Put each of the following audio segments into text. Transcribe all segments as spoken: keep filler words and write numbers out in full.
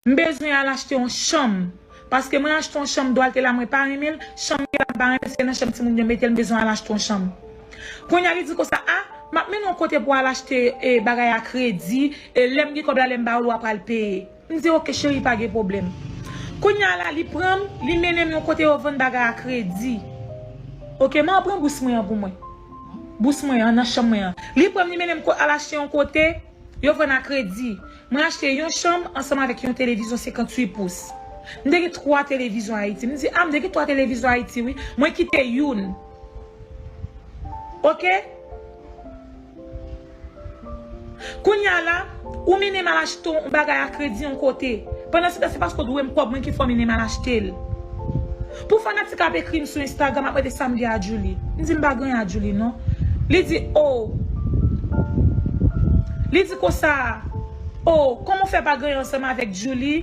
M bezwen al achte yon chanm. Paske mwen achte yon chanm, dwa l te la, mwen pa renmen l. Chanm li la, m pa renmen l, se nan chanm timoun yo mete l, m bezwen al achte yon chanm. Kounye a, li di konsa, a, m ap mennen w yon kote pou al achte e, bagay a kredi, e lè m gen kòb la, lè m ba w l, w a pral peye. M di, oke, cheri, pa gen pwoblèm. Kounye a la, li pran m, li mennen m yon kote yo vann bagay a kredi. Oke, m a pran bous mwen an pou mwen. Bous mwen an, nan chanm mwen an. Li pran m, li mennen m ko-, al achte yon kote, yo vann a kredi. Mwen achte yon chanm ansanm avèk yon televizyon senkanntuit pous. M te gen twa televizyon Ayiti. M di, a, m te gen twa televizyon Ayiti, wi. Mwen kite youn. Oke? Kounye a la, ou mennen m al achte yon bagay a kredi yon kote. Pandan se tan, se paske w dwe m kòb mwen ki fè w mennen m al achte l. Pou fanatik ap ekri m sou Instagram, ap mande sa m gen a Djouly. M di m pa gen anyen a Djouly, non. Li di, o. Li di konsa, o, kòman w fè pa gen anyen ansanm avèk Djouly?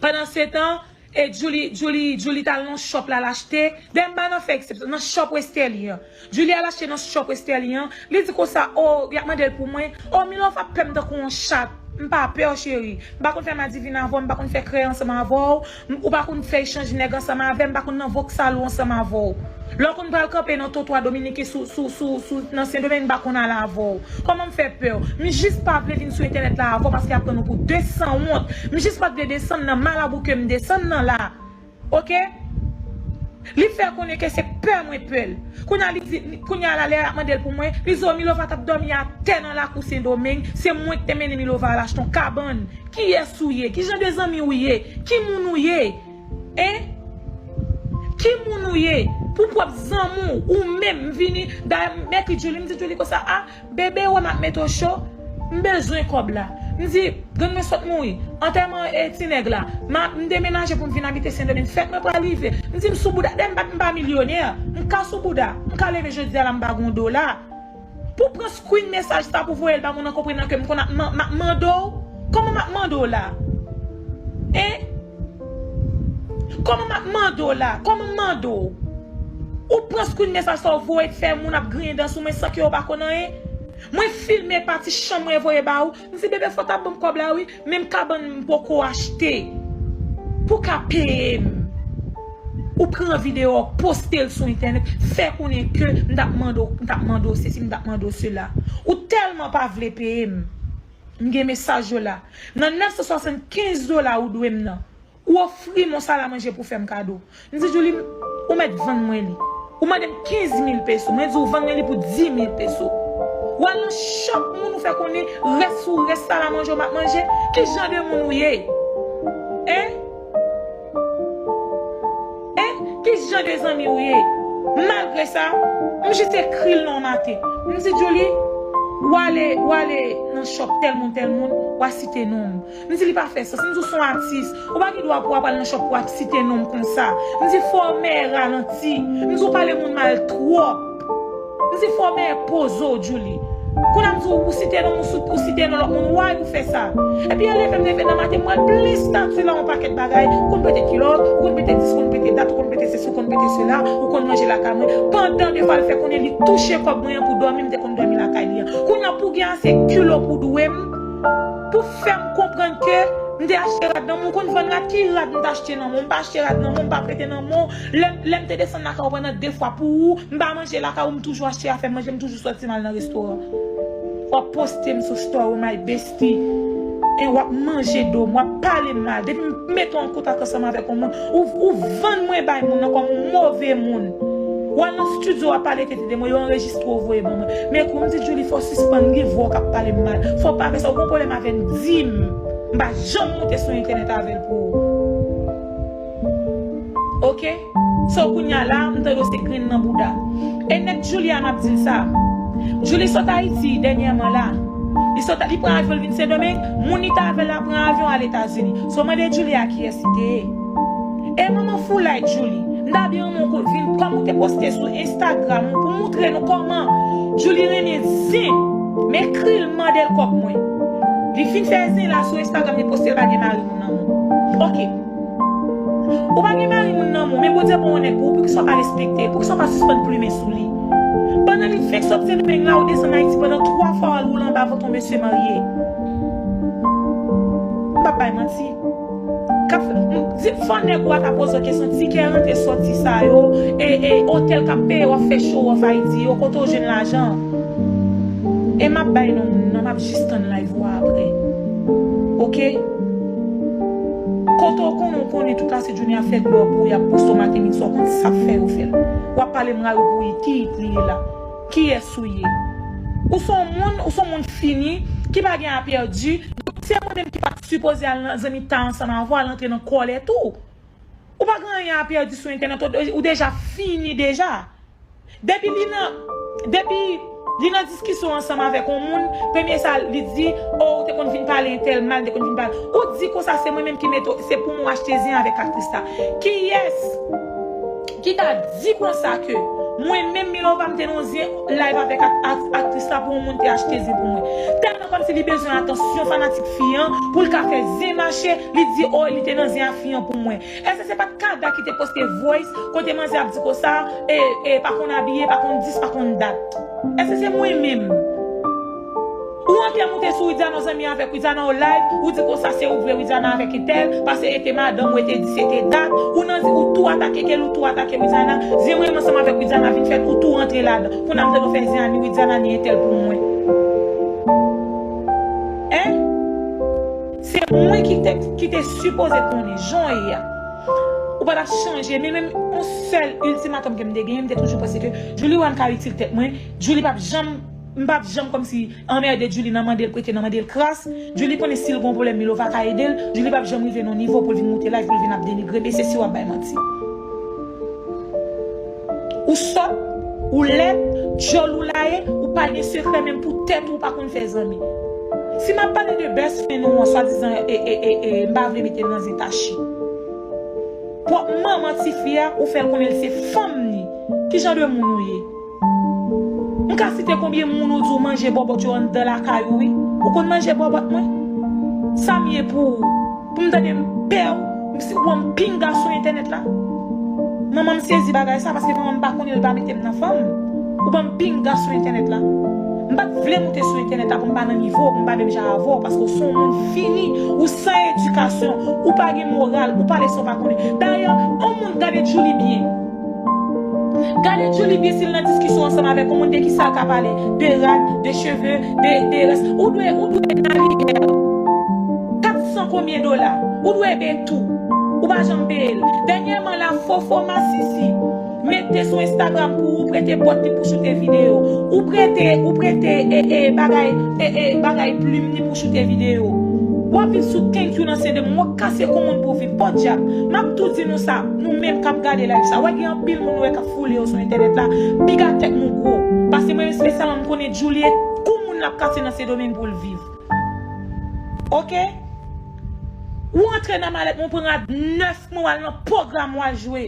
Pandan se tan, e Djouly, Djouly, Djouly t al nan shop la, l achte. Dayè m pa nan fè eksepsyon, nan shop Westerlie an. Djouly al achte nan shop Westerlie an. Li di konsa, o, y ap mande l pou mwen. O, Milova ap pè m tankou yon chat. M pa pè w, cheri. M pa konn fè madivin avè w, m pa konn fè krèy ansanm avè w. M, ou pa konn fè echanj nèg ansanm avè m, m pa konn nan voksal ou ansanm avè w. Lè w konn pral kanpe nan twotwa dominiken sou, sou, sou, sou, nan Sendomeng, m pa konn ale avè w. Kòman m fè pè w? M jis pa vle vin sou entènèt la avè w paske y ap pran nou pou de sanwont. M jis pa t vle desann nan malabou ke m desann nan la. Oke? Li fè konnen ke se pè mwen pè l. Kounye a li di, kounye a la lè y ap mande l pou mwen, li di, o, Milova t ap dòmi atè nan lakou Sendomeng, se mwen ki te mennen Milova al achte yon kabann. Kiyès ou ye? Ki jan de zanmi ou ye? Ki moun ou ye? Hein? Ki moun ou ye? Pou pwòp zanmi w, ou menm, m vini, dayè m ekri Djouly, m di Djouly konsa, a, bebe, wè m ap mete w cho, m bezwen kòb la. M di, grann mwen sot mouri, antèman e ti nèg la, m a, m demenaje pou m vin abite Sendomeng, fèt mwen pral rive. M di, m sou bouda, dayè m pa, m pa milyonè, m ka sou bouda, m ka leve jodi a la, m pa gen yon dola. Pou pran screen mesaj sa pou voye l ba moun nan, konprenan ke m konn ap man-, m ap mande w. Kòman m ap mande w la? Hein? Kòman m ap mande w la? Kòman m mande w? Ou pran screen mesaj sa, ou voye fè moun ap griyen dan sou mwen san ke yo pa konn anyen? Mwen filme pati chanm mwen voye ba ou. M di, bebe, fò w ta ban m kòb la, wi. Menm kabann m poko achte. Pou w ka peye m. Ou pran videyo, poste l sou entènèt, fè konnen ke m t ap mande w, m t ap mande w sesi, m t ap mande w sela. Ou tèlman pa vle peye m. M gen mesaj yo la. Nan nèf san swasannkenz dola ou dwe m nan, ou ofri m yon salamanje pou fè m kado. M di, Djouly, ou mèt vann mwen li. Ou mande m kenz mil peso. Mwen di w vann mwen li pou dis mil peso. W al nan shop moun, ou fè konnen rès ou, rès salamanje w m ap manje. Ki jan de moun ou ye? Hein? Hein? Ki jan de zanmi ou ye? Malgre sa, m jis ekri l nan yon maten. M di, Djouly, w ale, w ale nan shop tèl moun, tèl moun, w a site non m. M di, li pa fè sans. M di, w se yon atis. Ou pa gen dwa pou w ap al nan shop pou w ap site non m konsa. M di, fò w mèye ralanti. M di, w pale moun mal twòp. M di, fò w mèye poze w, Djouly. Kounye a m di w, ou site non m, ou sou-, ou site non lòt moun, why ou fè sa? Epi yo leve m leve nan maten, m wè l plen stati la yon pakèt bagay, ou konn pete kilòt, ou konn pete dis, ou konn pete dat, ou konn pete sesi, ou konn pete sela, ou konn manje lakay mwen. Pandan de fwa l fè konnen li touche kòb mwen an pou dòmi, m te konn dòmi lakay li an. Kounye a pou gen ase kilo pou dwe m, pou fè m konprann ke m te achte rad nan men w, ou konn vann rad, ki rad m t achte nan men w? M pa achte rad nan men w, m pa prete nan men w. Lè, lè m te desann lakay ou pandan de fwa pou ou, m pa manje lakay ou, m toujou achte afè m manje, m toujou sòti m al nan restoran. W ap poste m sou story, my bestie. E w ap manje do m, w ap pale m mal. Depi m mete w an kontak ansanm avèk yon moun, ou, ou vann mwen bay moun nan kòm yon move moun. W al nan estidyo, w ap pale tete de mwen, yo anrejistre w voye ban mwen. Men kou m di Djouly, fò w sispann gen vwa w k ap pale m mal. Fò w pa fè sa, ou gen pwoblèm avè m, di m. M pa janm monte sou entènèt avè l pou ou. Oke? So, kounye a la, m tande w se grenn nan bouda. E nèg Djouly a m ap di l sa. Djouly sot Ayiti dènyèman la. Li sot, li pran avyon, l vin Sendomeng. Moun li t avè l la pran avyon al Etazini. So, mande Djouly a kiyès li te ye. E manman foulay Djouly. M ta byen renmen w vin kòm ou te poste sou Instagram ou pou moutre nou kòman Djouly renmen zen. M ekri l, m mande l kòb mwen. Li fin fè zen la sou Instagram, li poste l pa gen mari moun nan men w. Oke. Ou pa gen mari moun nan men w, men Bondye ban w yon nèg pou ou, poukisa w pa respekte? Poukisa w pa sispann plimen sou li? Pandan li fenk sot Sendomeng la, ou desann Ayiti pandan twa fwa, w al woule anba vant yon mesye marye. M p ap bay manti. K ap fè, m, di m fò nèg ou a ta poze w kesyon, tikè rantre sòti sa yo, e, e otèl k ap peye w ap fè show off Ayiti yo, kote w jwenn lajan? E m ap bay non moun nan, m ap jis tann live ou a apre. Oke? Kote w konnen, w konnen tout lase jounen y ap fè glò pou w, y ap poste w maten midi swa, w konn sa k fè yo fè l. W ap pale m ray ou pou iti li ye la. Kiyès ou ye? Ou se yon moun, ou se yon moun fini, ki pa gen a pèdi. Se mwen menm ki pa t sipoze al nan zanmitay ansanm avè w, al antre nan kòlè tou. Ou pa gen anyen a pèdi sou entènèt, ou, ou deja fini deja. Depi li nan, depi li nan diskisyon ansanm avèk yon moun, premye sa li di, o, ou te konn vin pale entèl mal, te konn vin pale. Ou di konsa se mwen menm ki mete, se pou mwen achte zen avèk aktris la. Kiyès ki ta di konsa ke mwen menm Milova m te nan zen live avèk ak, ak, aktris la pou yon moun te achte zen pou mwen? Tèlman kòmsi li bezwen atansyon fanatik fi an pou l ka fè zen mache, li di, o, li te nan zen a fi an pou mwen. Èske se pa t Kada ki te poste voice kote manzè ap di konsa, e, e, pa konn abiye, pa konn dis, pa konn dat? Èske se mwen menm? Ou antre moute sou Widiana, w zanmi avèk Widiana, w live, ou di konsa se ou vre Widiana avèk entèl, paske e te madanm ou, e te dis, e te dat, ou nan, ou tou atake kel, ou tou atake Widiana, zen mwen ansanm avèk Widiana vin fèt, ou tou rantre ladan. Kounye a m tande w fè zen a ni Widiana ni entèl pou mwen. Hein? Se mwen ki te, ki te sipoze konnen jan w ye a. Ou pa t ap chanje, men menm yon sèl iltimatòm ke m te genyen, m te toujou panse ke Djouly wè m ka itil tèt mwen, Djouly p ap janm, m p ap janm kòmsi anmède Djouly nan mande l prete, nan mande l kras. Djouly konnen si l gon pwoblèm, Milova ka ede l. Djouly p ap janm rive nan nivo pou l vin moute live, pou l vin ap denigre m, e se si w ap bay manti. Ou sòt, ou lèd, djòl ou laye, ou pa gen sekrè menm pou tèt ou, ou pa konn fè zanmi. Si m ap pale de best friend ou an, swadizan, e, e, e, e, m pa vle mete l nan zen Tachi. Pwòp manman tifi a, ou fè l konnen l se fanm ni. Ki jan de moun ou ye? M ka site konbyen moun ou di w manje bòbòt yo anndan lakay ou, wi. Ou konn manje bòbòt mwen? Sa m ye pou ou? Pou m tande m pè w, m si ou ban m pinga sou entènèt la. Manman m sezi bagay sa, paske manman m pa konnen l pa mete m nan fanm. Ou ban m pinga sou entènèt la. M pa t vle moute sou entènèt la pou m pa nan nivo w, pou m pa menm jan avè w, paske w se yon moun fini, ou san edikasyon, ou pa gen moral, ou pale sa w pa konnen. Dayè, yon moun gade Djouly byen. Gade Djouly byen si l nan diskisyon ansanm avèk yon moun de kisa l ka pale, de rad, de cheve, de, de rès. Ou dwe, ou dwe Nali Hair kat san konbyen dola. Ou dwe peye tou. Ou pa janm peye l. Dènyèman la, Fofo Masisi mete sou Instagram pou ou prete bòt li pou choute videyo. Ou prete, ou prete, e, e, bagay, e, e, bagay plim li pou choute videyo. W ap viv sou thank you nan se de mwen kase kou moun pou viv. Podyab, m ap tou di nou sa, nou menm k ap gade live sa. Wè gen anpil moun nou wè k ap foule yo sou entènèt la, piga tèt nou gwo. Paske mwen espesyalman m konnen Djouly kou moun l ap kase nan Sendomeng pou l viv. Oke? Ou antre nan malèt mwen, ou pran rad nèf mwen, w al nan pwogram, w al jwe.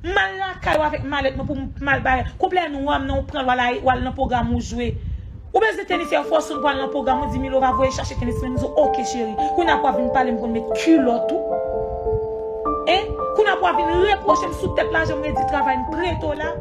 M al lakay ou avèk malèt mwen pou m, m al bay. Kouplè nou an m nan, ou pran l, w al, w al nan pwogram, ou jwe. Ou bezwen tenis, e fòs ou pou al nan pwogram, ou di Milova voye chache tenis mwen, m di w oke cheri. Kounye a pou w ap vin pale m konn met kilòt ou. Hein? Kounye a pou w ap vin repwoche m sou tèt lajan m redi travay m prete w la.